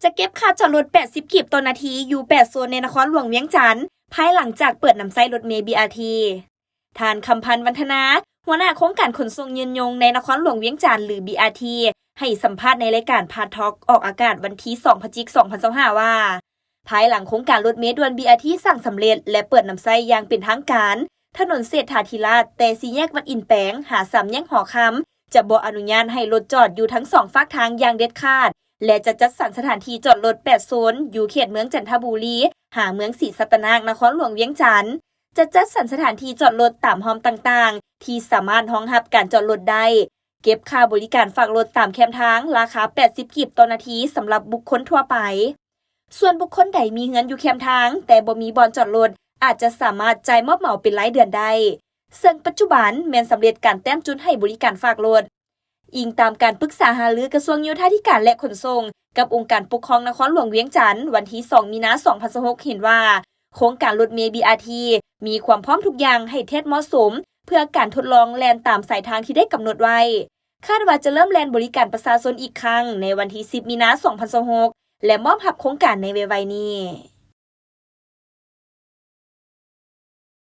ຈະເກັບຄ່າຈອດລົດ ແປດສິບກີບຕໍ່ນາທີ ຢູ່ ແປດໂຊນໃນນະຄອນຫຼວງວຽງຈັນ ພາຍຫຼັງຈາກເປີດນຳໃຊ້ລົດເມ ບີອາທີ. ທ່ານ ຄຳພັນ ວັນທະນາ ຫົວໜ້າໂຄງການຂົນສົ່ງຍືນຍົງໃນນະຄອນຫຼວງວຽງຈັນ ຫຼື ບີອາທີ ໃຫ້ສຳພາດໃນລາຍການ Pad Talk ອອກອາກາດວັນທີສອງ ພະຈິກ ສອງພັນຊາວຫ້າ ວ່າ ພາຍຫຼັງໂຄງການລົດເມດ່ວນ ບີອາທີ ສ້າງສຳເລັດ ແລະ ເປີດນຳໃຊ້ຢ່າງເປັນທາງການ, ຖະໜົນເສດຖາທິລາດ ແຕ່ສີ່ແຍກວັດອິນແປງ ຫາສາມແຍກຫໍຄຳ ຈະບໍ່ອະນຸຍາດໃຫ້ລົດຈອດຢູ່ທັງສອງຟາກທາງຢ່າງເດັດຂາດ ແລະ ຈະຈັດສັນສະຖານທີ່ຈອດລົດ ແປດໂຊນ ຢູ່ເຂດເມືອງຈັນທະບູລີ ຫາເມືອງສີສັດຕະນາກ ນະຄອນຫຼວງວຽງຈັນ. ຈະຈັດສັນສະຖານທີ່ຈອດລົດຕາມຮ່ອມຕ່າງໆ ທີ່ສາມາດຮອງຮັບການຈອດລົດໄດ້. ເກັບຄ່າບໍລິການຝາກລົດຕາມແຄມທາງ ລາຄາ ແປດສິບກີບຕໍ່ນາທີ ສຳລັບບຸກຄົນທົ່ວໄປ. ສ່ວນບຸກຄົນໃດມີເຮືອນຢູ່ແຄມທາງ ແຕ່ບໍ່ມີບ່ອນຈອດລົດ ອາດຈະສາມາດຈ່າຍມອບເໝົາເປັນລາຍເດືອນໄດ້, ເຊິ່ງປັດຈຸບັນແມ່ນສຳເລັດການແຕ້ມຈຸດໃຫ້ບໍລິການຝາກລົດ. ອີງຕາມການປຶກສາຫາລືກະຊວງໂຍທາທິການ ແລະ ຂົນສົ່ງ ກັບອົງການປົກຄອງນະຄອນຫຼວງວຽງຈັນ ວັນທີສອງ ມີນາ ສອງພັນຊາວຫົກ ເຫັນວ່າ ໂຄງການລົດເມ ບີອາທີ ມີຄວາມພ້ອມທຸກຢ່າງໃຫ້ແທດເໝາະສົມ ເພື່ອການທົດລອງແລ່ນຕາມສາຍທາງທີ່ໄດ້ກຳນົດໄວ້. ຄາດວ່າຈະເລີ່ມແລ່ນບໍລິການປະຊາຊົນອີກຄັ້ງໃນວັນທີສິບ ມີນາ ສອງພັນຊາວຫົກ ແລະ ມອບຮັບໂຄງການໃນໄວໆນີ້.